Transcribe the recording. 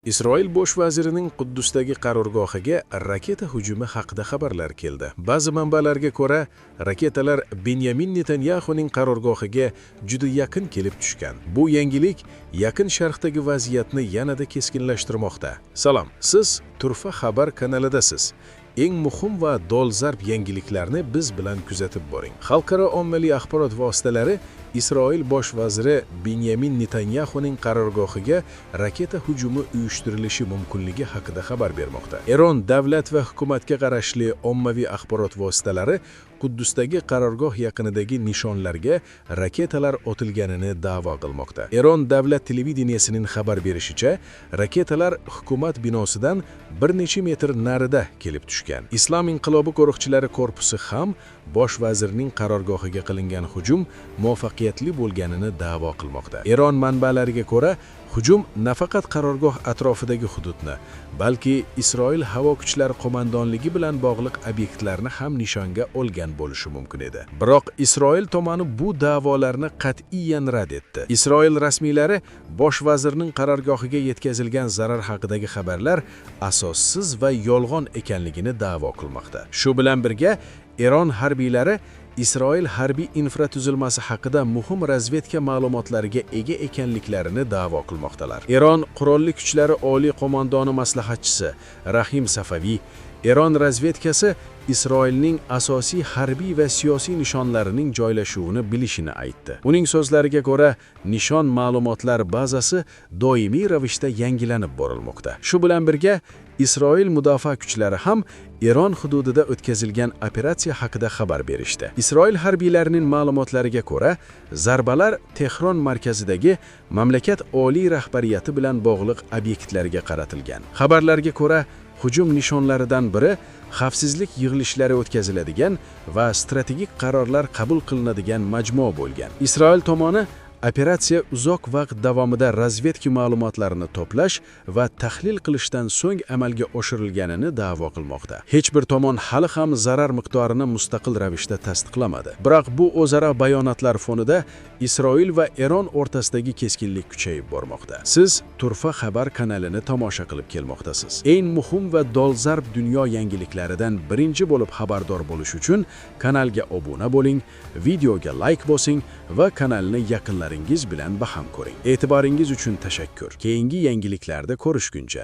Isroil bosh vazirining Quddusdagi qarorgohiga raketa hujumi haqida xabarlar keldi. Ba'zi manbalarga ko'ra, raketalar Benyamin Netanyaxuning qarorgohiga juda yaqin kelib tushgan. Bu yangilik Yaqin Sharqdagi vaziyatni yanada keskinlashtirmoqda. Salom, siz Turfa xabar kanalidasiz. Eng muhim va dolzarb yangiliklarni biz bilan kuzatib boring. Xalqaro ommaviy axborot vositalari Isroil bosh vaziri Benyamin Netanyaxuning qarorgohiga raketa hujumi uyushtirilishi mumkinligi haqida xabar bermoqda. Eron davlat va hukumatga qarashli ommaviy axborot vositalari Quddusdagi qarorgoh yaqinidagi nishonlarga raketalar otilganini da'vo qilmoqda. Eron davlat televideniyasining xabar berishicha, raketalar hukumat binosidan bir necha metr narida kelib tushgan. Islom inqilobi qo'riqchilari korpusi ham bosh vazirning qarorgohiga qilingan hujum muvaffaqiyatli bo'lganini da'vo qilmoqda. Eron manbalariga ko'ra, hujum nafaqat qarorgoh atrofidagi hududni, balki Isroil havo kuchlari qo'mondonligi bilan bog'liq obyektlarni ham nishonga olgan bo'lishi mumkin edi. Biroq Isroil tomoni bu da'volarni qat'iyan rad etdi. Isroil rasmiylari bosh vazirning qarorgohiga yetkazilgan zarar haqidagi xabarlar asossiz va yolg'on ekanligini da'vo qilmoqda. Shu bilan birga, Eron harbiylari Isroil harbiy infratuzilmasi haqida muhim razvedka ma'lumotlariga ega ekanliklarini da'vo qilmoqdalar. Eron qurolli kuchlari oliy qo'mondoni maslahatchisi Rahim Safaviy Eron razvedkasi Isroilning asosiy harbiy va siyosiy nishonlarining joylashuvini bilishini aytdi. Uning so'zlariga ko'ra, nishon ma'lumotlar bazasi doimiy ravishda yangilanib borilmoqda. Shu bilan birga, Isroil mudofaa kuchlari ham Eron hududida o'tkazilgan operatsiya haqida xabar berishdi. Isroil harbiylarining ma'lumotlariga ko'ra, zarbalar Tehron markazidagi mamlakat oliy rahbariyati bilan bog'liq obyektlarga qaratilgan. Xabarlarga ko'ra, hujum nishonlaridan biri xavfsizlik yig'ilishlari o'tkaziladigan va strategik qarorlar qabul qilinadigan majmua bo'lgan. Isroil tomoni operatsiya uzoq vaqt davomida razvedka ma'lumotlarini to'plash va tahlil qilishdan so'ng amalga oshirilganini da'vo qilmoqda. Hech bir tomon hali ham zarar miqdorini mustaqil ravishda tasdiqlamadi. Biroq bu o'zaro bayonotlar fonida Isroil va Eron o'rtasidagi keskinlik kuchayib bormoqda. Siz Turfa xabar kanalini tomosha qilib kelmoqdasiz. Eng muhim va dolzarb dunyo yangiliklaridan birinchi bo'lib xabardor bo'lish uchun kanalga obuna bo'ling, videoga like bosing va kanalni yaqinlaringiz bilan baham ko'ring. E'tiboringiz uchun tashakkur. Keyingi yangiliklarda ko'rishguncha.